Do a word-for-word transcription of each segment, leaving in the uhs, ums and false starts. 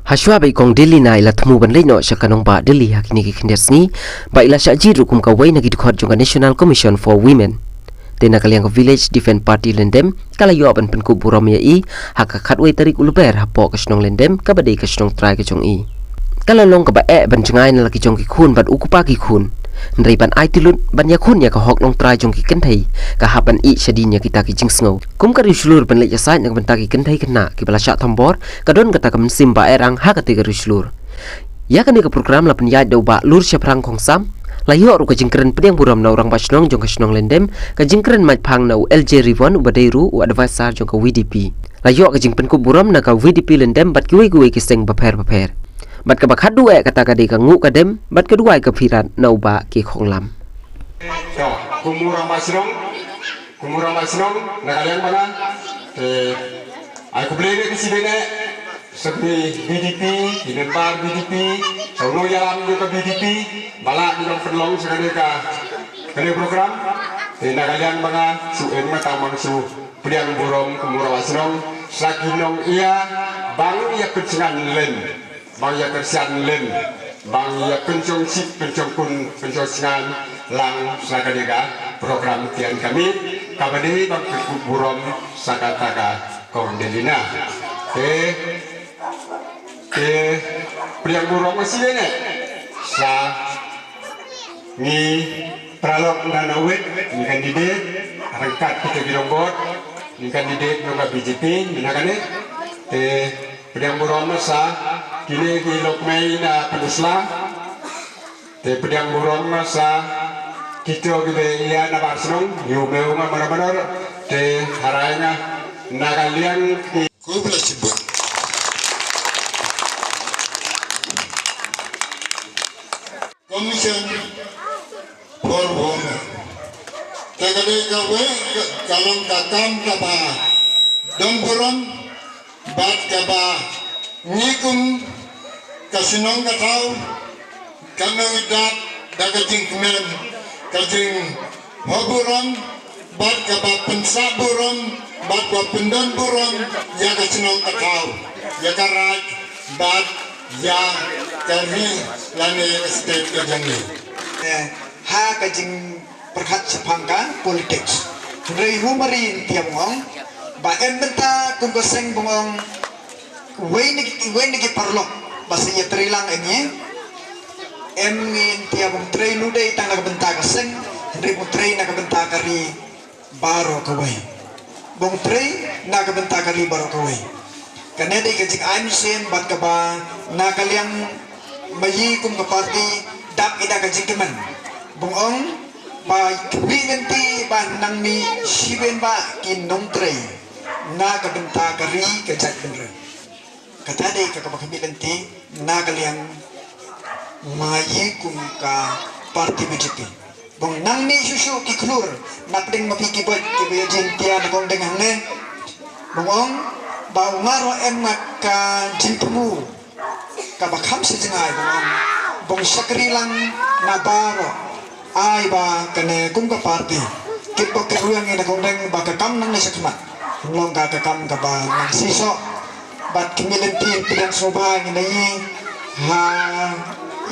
Hashwa ba i Kong Delina i la thmu ban leit noh sha ka nongbah Delhi ha kine ki khyndiat sngi, ba i la shah jied ruh kum kawei na ki dkhot jong ka National Commission for Women. Te na ka liang ka Village Defence Party Lyndem ka la ïoh ban pynkup burom ïa i ha ka khatwei tarik u Lber hapoh ka shnong Lyndem kaba dei ka shnong trai ka jong i. Ka la long kaba eh ban jngai na la ki jong ki khun bad u kpa ki khun. Hynrei ban ai tylli ban ïakhun ïa ka hok nongtrai jong ki kynthei ka hap ban ïeh shadien ïa kita ki jingsngew. Kum ka riewshlur ban leit ïasaid na ka bynta ki kynthei khynnah kiba la shah thombor, ka don kata ka mynsiem ba eh rang ha kata ka riewshlur. Ïa kane ka program la pynïaid da u Bah Lurshaphrang Khongsam, la ïoh ruh ka jingkren pdiang burom na u Rangbah Shnong jong ka shnong Lyndem, ka jingkren maitphang na u L J Rivon uba dei ruh u advisor jong ka V D P. La ïoh ka jingpynkup burom na ka V D P Lyndem bad kiwei kiwei ki seng bapher bapher. Bad kaba khadduh eh kata ka dei ka nguh ka dem bad ka duwai ka phirat na u Bah K Khonglam. To, kum u Rangbah Shnong, kum u Rangbah Shnong na ka liang ba nga, te ai khublei ïa ka C B N, sa kane V D P, ki member V D P, sa u nongïalam jong ka V D P ba la ïoh pynlong sa kane ka, kane program. Te na ka liang ba nga shu em ma tang ba nga shu pdiang burom kum u Rangbah Shnong, sa ki nongïa, bang ïa pynshngaiñ lem, bang ïa kyrshan lem, bang ïa pynshong ship, pynshong kun, pynshong shngaiñ lang sa kane ka program Tian Kami, kaba dei ban pynkup burom sa kata ka Kong Delina. Te, te pdiang burom ka sien eh sa ngi paralok na na wit, ngi candidate ryngkat kita ki dongbor, ngi candidate jong ka B J P, ngi na kane. Te pdiang burom sa kine ki lok mei na Pynursla. Te pdiang burom sa kito kiba ïa na bar shnong, ïa u mei u nga mara mara. Te harai nga na ka liang ki. Khublei shibun. Commission for Women. Te ka dei kawei ka, ka long ka kam kaba don burom bad kaba ngi kum ka shnong ka thaw kan nang dap da ka jingkmen, ka jinghaburom bad kaba pynsah burom bad kaba pyndon burom ïa ka shnong ka thaw, ïa ka raid bad ïa ka ri lane ïa ka state ka jong ngi. Eh, ha ka jingpyrkhat shaphang ka politics. Hynrei hu mari ntiam ong ba em bynta kum ka seng bong ong wei na ki, wei na ki paralok ba sa ïatrei lang ïa ngi. Em ngi ntiam ong trei nu dei tang na ka bynta ka seng, hynrei bong trei na ka bynta ka ri baroh kawei. Bong trei na ka bynta ka ri baroh kawei. Kane dei ka jingai mynsiem bad kaba na ka liang ma ngi kum ka party dap ïa ka jingkmen. Bong ong ba kmih lynti ba nang mih shibun ba ki nongtrei na ka bynta ka ri ka jaitbynriew. Kata dei ka kaba kmih lynti na ka liang ma ngi kum ka party B J P. Bong nang mih shuh shuh ki khlur na pdeng ma phi ki bot kiba ïa jingtia na kong deng hangne. Bong ong ba u nga ruh em nga ka jingthmu kaba kham sha jngai bong ong bong shakri lang na baroh. Ai ba kane kum ka party kit bok kit rwiang ïa na kong deng ba ka kam nangne shakhmat long ka, ka kam kaba nang shisha. Bad kmih lynti pdiang sngewbha ngi na ïing ha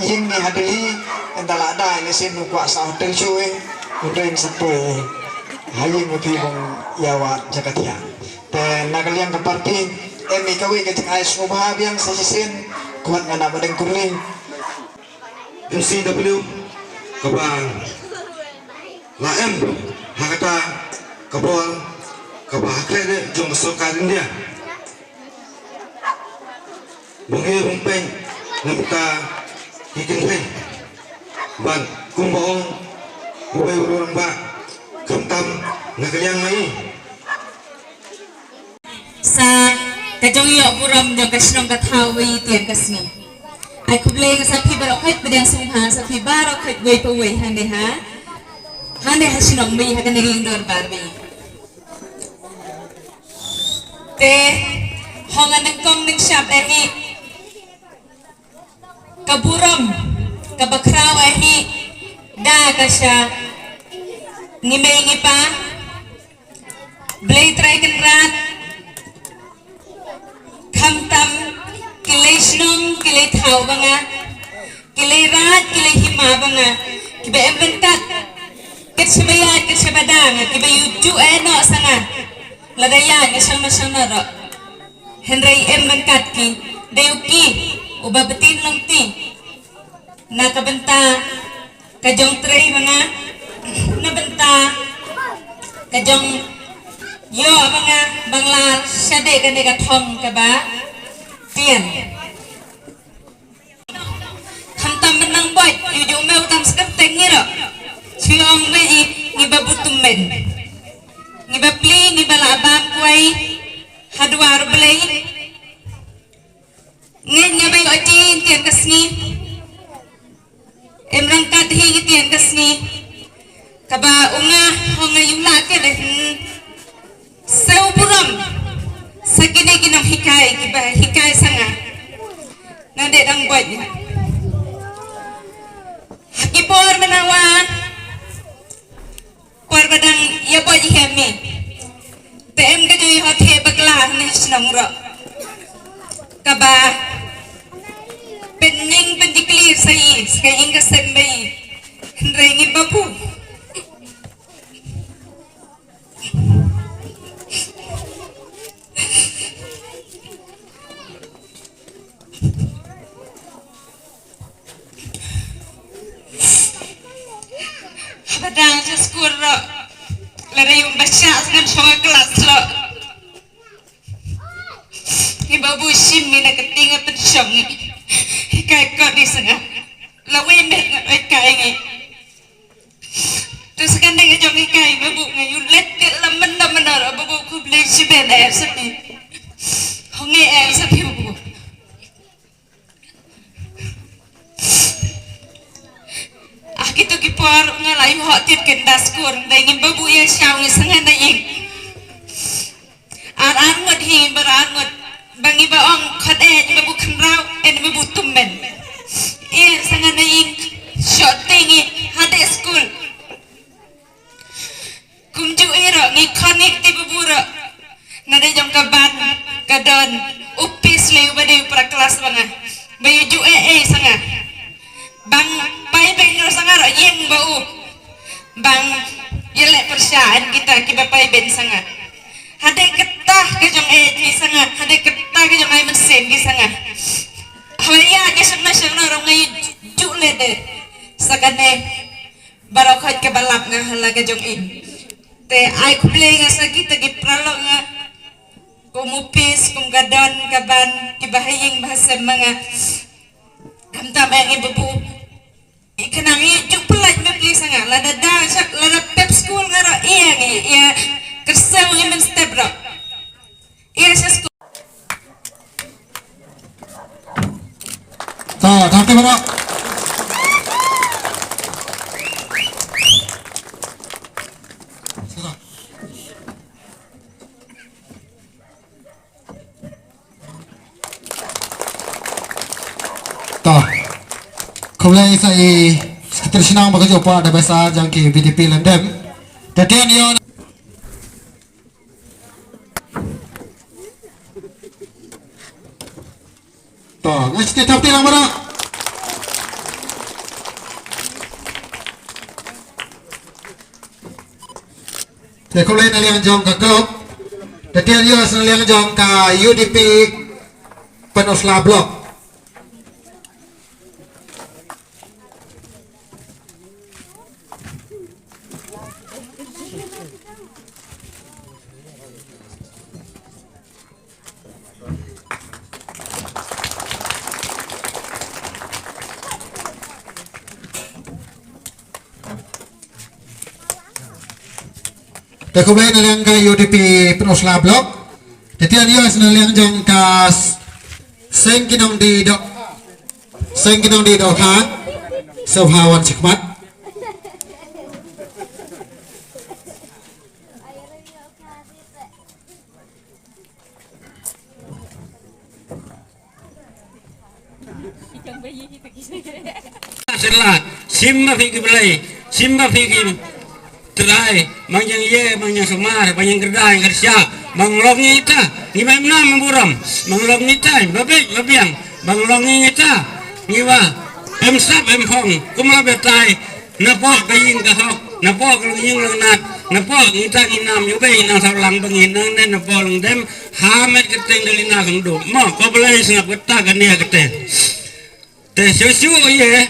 ïing ngi ha Delhi, ynda la dei lehse u kwah sah hotel shuh, u dei sa poi ha ïing u phi bong ïa wad jaka thiah. Te na ka liang ka party em ïa kawei ka jingai sngewbha biang sa shisien, kwah nga na ba deng kurli. M C W kaba la em ha kata ka bor kaba ha khleh jong ka sorkar India. Bong ïa bong peng na bynta ki kynthei. Bad kumba ong uwei u rangbah khamtam na ka liang ma i. Sa ka jong ïoh burom jong ka shnong ka thaw wei tiar ka sngi. Ai khublei nga sa phi baroh khoit pdiang sngewbha sa phi baroh khoit wei pa wei hane ha. Hane ha shnong wei ha kane ring dorbar wei. Te hong anang kong ning shap eh hi. Ka burom kaba khraw eh hi da ka sha ngi mei ngi pa. Blei Trai Kynrad khamtam ki Ki lei shnong, ki lei thaw ba nga, ki lei rat, ki lei hima ba nga, kiba em ryngkat. Kat shaba ïaid, kat shaba da nga, kiba ïuh juh eh noh sa nga. Lada ïaid nga shong na shong na roh. Hynrei em ryngkat ki, dei u ki, uba btin longti. Na ka bynta ka jong trei ba nga, na bynta ka jong ïoh ba nga, ba nga la shah dei kane ka thong kaba tian. Khamtam ban nang boit, ïoh ju me u tam skam teng ngi roh. Shu ong me i, ngi ba butum men. Ngi ba pli, ngi ba la bam kwai, ha dwar Blei. Ngi ngi ba ïoh ji tian ka sngi. Em ryngkat hi ngi tian ka sngi. Kaba u nga, u nga ïoh lah ke deh. Sa u burom. Sa kine ki nonghikai, kiba hikai sa nga. Nga dei dang boit nga. Ha ki por mynta wa. Por ba dang ïa boit ïa me. Te em ka jong i hot he bakla ne shnong roh. Kaba pynning pynjiklir sa i, sa ka ïing ka sem ba i. Hynrei ngi ba pu. Haba dang sha skul roh, lada ïoh ba shah ngan shong ha klas roh. Ngi ba bu shim ngi na ka ting nga pynshong ngi. Hikai kot ngi sa nga. La wei met nga wei kai ngi. Te sa kane ka jong i kai ba bu nga ïoh let ke la mynta mynta ba bu khublei shibun eh sa phi. Ho ngi eh sa phi bu. Ah, kito ki por nga la ïoh hok tied ken da skur, dei ngim ba bu ïa shaw ngi sa nga na ïing. Ar ar ngut hi, bar ar ngut. Ba ngi ba ong khot eh, ngi ba bu khynraw, eh, ngi ba bu tumben. Ïa sa nga na ïing, shot te ngi, ha de skul. Kumjuh ïa roh, ngi khon ngi te ba bu roh. Na dei jong ka ban, ka don, u pis lei uba dei u para klas ba nga. Ba ïa juh eh eh sa nga. Bang pai ben roh sa nga roh ïeng ba u. Bang ïa leh pyrshah en kita kiba pai ben sa nga. Hadei kata ka jong eh ki sa nga, hadei kata ka jong ai mynsiem ki sa nga. Hawai ïa ka shang na shang na roh ngai juh leh de. Sa kane. Baroh khoit kaba lap nga ha la ka jong i. Te ai khublei nga sa kita ki paralok nga. Kum u pis, kum ka don, ka ban, kiba ha ïing ba ha sem ma nga. Khamtam eh ngi ba bu. I khnang i juh pyllait me pli sa nga. Lada da, lada pep skul nga roh ïa ngi, ïa kyrsew ngi mynstep roh. Ïa sha skul. Ta, ta te baroh. Ta. Khublei sa i Secretary Shnong ba ka jong pha da basa jong ki V D P London. Ta tian ïa To, nga siti thap ti lang baroh. Te khublei na liang jong ka club. Te tian ïa sa na liang jong ka U D P Pynursla Block. Te khublei na liang ka U D P Pynursla Block. Te tian ïa sa na liang jong ka seng ki nongdie doh. Seng ki nongdie dohkha. Sngewbha wan shakhmat. Sngewbha shim ma phi ki Blei, shim ma phi ki trai, ma ngi ïeng ïa, ma ngi ïeng sumar, ma ngi ïeng kyrdan kyrshah, ma ngi lok ngi ita, ngi ba im nam burom, ma ngi lok ngi ita, ba beit ba biang. Bang long ngi ngita, ngi wa, em sap em phong, kumla betai, na pok ka ing ka hok, na pok ka long ing long nat, na pok ngita ngi nam yu bei nang sau lang bangi nang ne na pok long dem, ha met ka teng dali na kang do. Mo, ko belai sngap kata ka nia kata. Te shu shu ye,